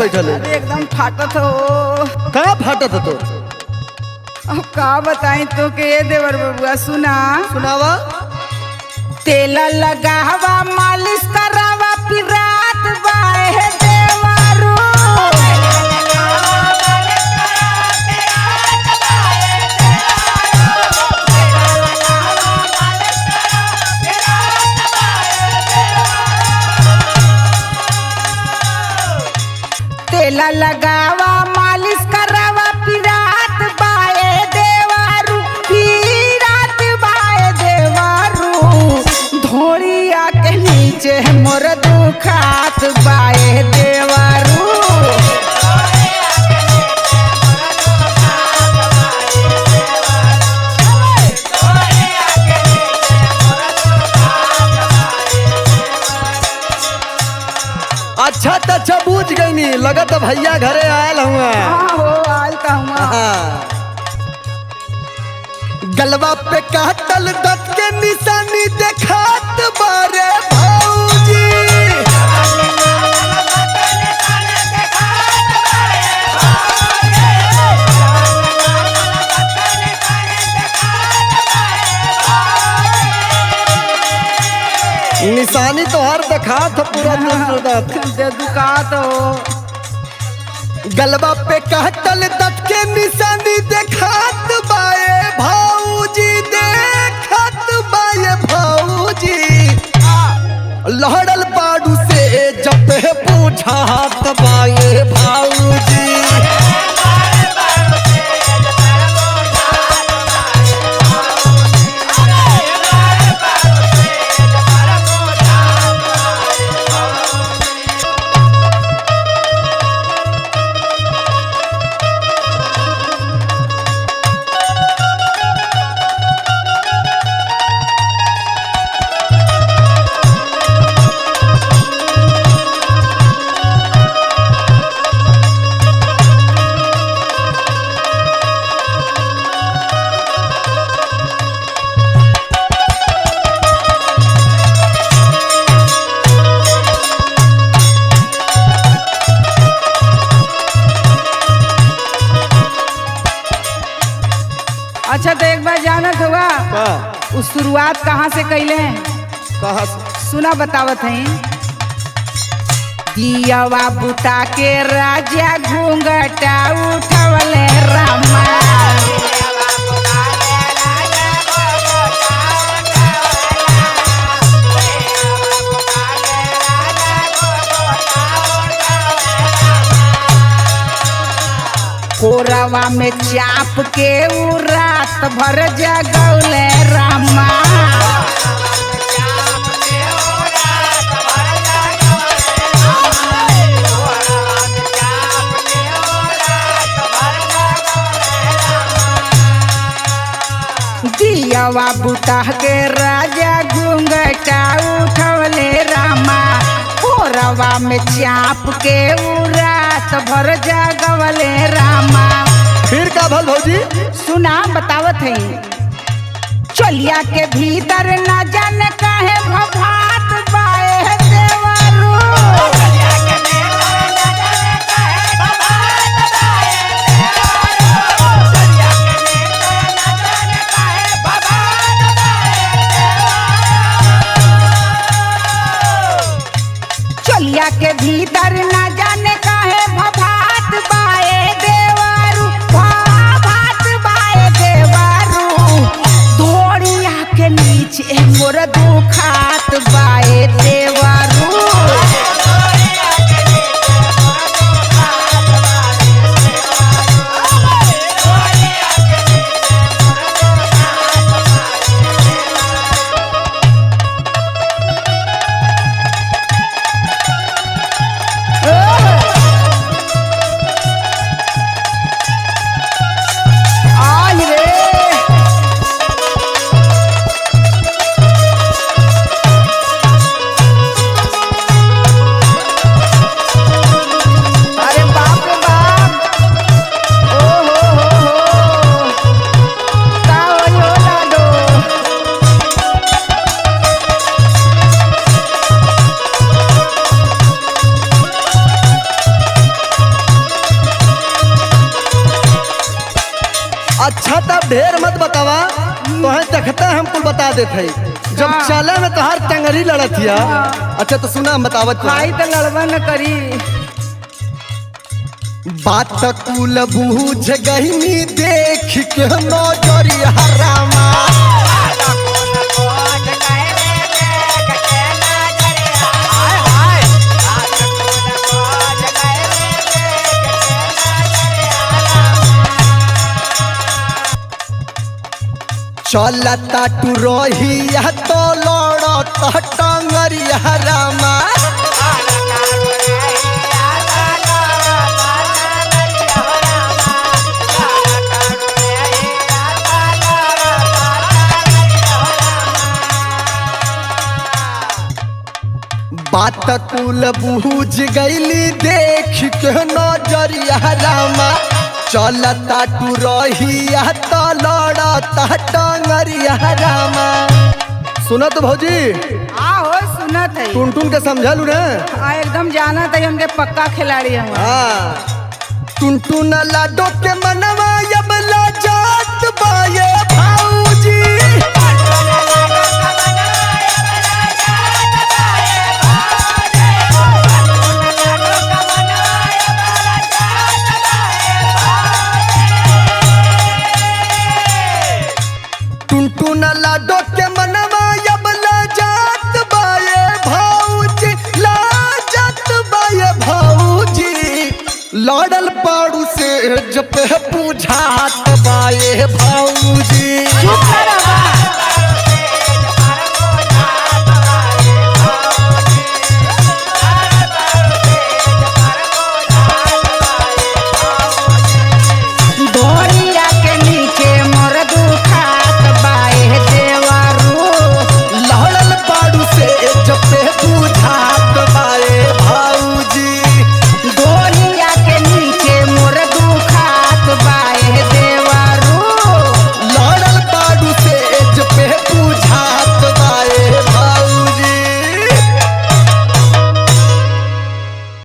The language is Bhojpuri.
बैठल है? अरे एकदम फाटत हो। का फाटत है तो? अब का बताई तो के ये देवर बबुआ, सुना। सुनावा। तेल लगावा मालिश करावा फिर रात बाए देवरू। तेल लगावा मालिश करावा पिरात बाए देवारू, पिरात बाए देवारू। धोरिया के नीचे मोर दुखात बाए देवारू। अच्छा तो अच्छा बूझ गई नी, लगत भैया घरे आयल हुआ। हाँ हो आल त हुआ। गलवा पे काटल दत के निशानी देखात बारे भौजी। निशानी तो हर देखात पूरा दिन। दे दुखात हो। गलबा पे काटल दत के निशानी देखात बाए भौजी, देखत बाए भौजी। लहड़ल बाड़ू से जब पूछात बाए भौजी। अच्छा तो एक बार जानत हुआ उस शुरुआत कहाँ से कैले हैं? कहाँ से? सुना बतावत हैं। दियावा बुता के राजा घूंघटा उठवले रामा। कोरवा में चाप के उ रात भर जगौले रामा। दियावा बुता के राजा घूंघटा उठवले रामा। कोरवा में चाप के उ रात भर जगवले रामा। फिर का भल भौजी? सुना बतावत है। चलिया के भीतर न जाने काहे भभात बाए देवरू। चलिया के भीतर न जाने काहे भभात बाए देवरू, भभात बाए देवरू। धोरिया के नीचे मोर दुखात बाए देवरू। अच्छा तब ढेर मत बतावा, तोहे देखते हम कुल बता देते है। जब हाँ। चले में तोहार टंगरी लड़त हिया। अच्छा तो सुना, हम बतावत भाई तोहे। तो लड़वा न करी। बात कुल बूझ गईनी देख के नजरिया रामा। चलता टू रहिया तो लड़त टंगरिया रामा। बात कुल बूझ गईली देख के नजरिया रामा। चलता टू रहिया तो लड़ता टंगरिया रामा। सुना तो भौजी? हाँ हो, सुनत है। टुनटुन के समझलू ना? हाँ, एकदम जानत है, उनके पक्का खिलाड़ी हम। हाँ, टुनटुन लाडो के मनवा यबला जात बाये भाऊजी। टुनटुन लाडो के मनवा यबला जात बाये भाऊजी, ला जात बाये भाऊजी। लड़ल पाड़ू से जब पूछात बाये भाऊजी। चुप ना।